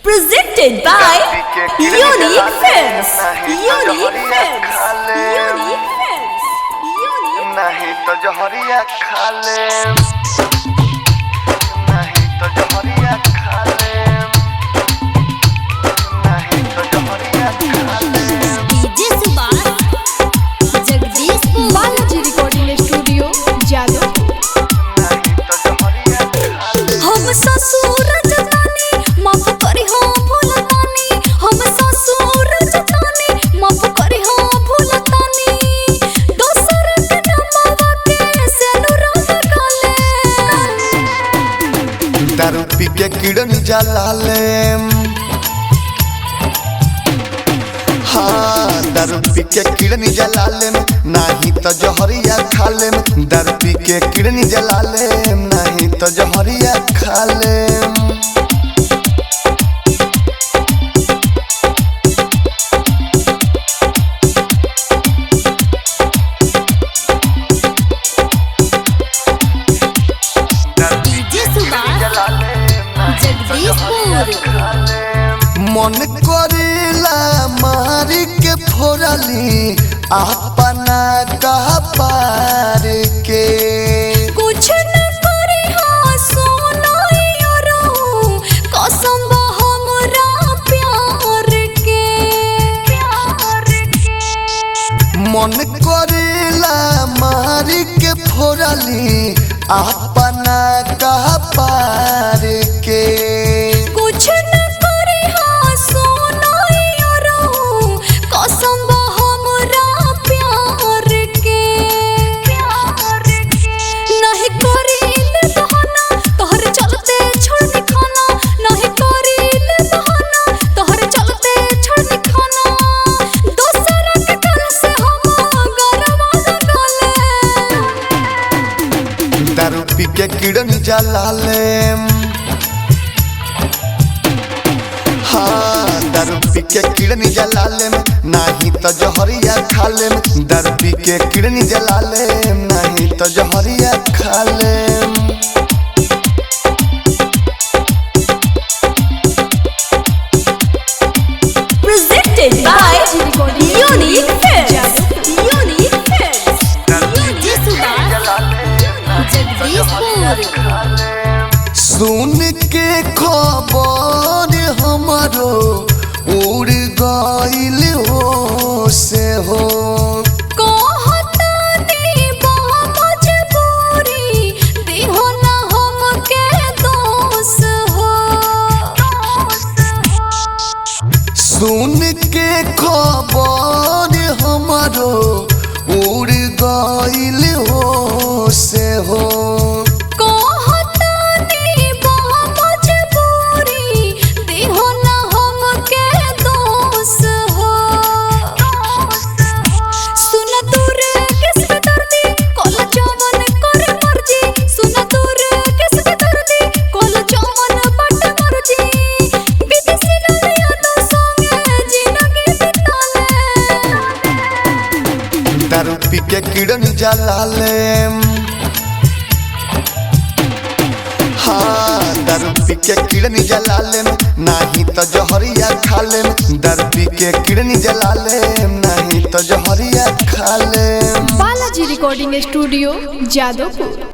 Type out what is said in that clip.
Presented by Unique Films. Unique Films. Unique Films. Unique. नहीं तो जहरिया खा ले, नहीं तो जहरिया खा ले, नहीं तो जहरिया खा ले। DJ Subhash, Jagdish Balaji recording studio Jadavpur. नहीं तो जहरिया खा ले। हम ससुर जतानी माफ करी हो भूलतानी, हम ससुर जतानी माफ करी हो भूलतानी, दोसर के नामवा के सेनुरा लगाले। दारू पी के किडनी जला ले, हाँ दारू पी के किडनी जला ले, नहीं तो जहरिया खा ले। दारू पी के किडनी जला ले, नहीं तो जहरिया खा ले। डीजे सुभाष, जगदीशपुर। मन करेला मारी के फोरली अपना कह पार के। कुछ न करे हाँ सोना यारो, कसम बा हमरा प्यार के, प्यार के। मन करेला मारी के फोरली अपना कह पार के। कुछ न करे हाँ सोना यारो, कसम बा हमरा प्यार के, प्यार के। नहीं करील बहाना तोहर चलते छोड़ खाना, नहीं करील बहाना तोहर चलते छोड़ खाना, दोसर के कल से हम गरवा लगले। दारू पी के किडनी जला ले, हाँ दारू पी के किडनी जला ले, नहीं तो जहरिया खा ले। दारू पी के किडनी जला ले, नहीं तो जहरिया खा ले। Presented by Balaji recording Unique Films. Jadavpur. Unique Films. DJ Subhash, Jagdishpur. सुन के खबर हमारो उड़ गइल हो से हो। कहतानी बा मजबूरी, दिहो ना हमके दोष हो। सुन के खबर हमारो उड़ गइल हो से हो। कहतानी बा मजबूरी, दिहो ना हमके दोष हो। सुन दूर किसके दर्दी, कोल जवन कर मर्जी। सुन दूर किसके दर्दी, कोल जवन बट मर्जी। विदेशी लालिया तो संगे जिंदगी बिताले। दारू पी के किडनी जला ले, हाँ दारू पी के किडनी जला ले, नहीं तो जहरिया खा ले। दारू पी के किडनी जला ले, नहीं तो जहरिया खा ले। Balaji recording studio Jadavpur.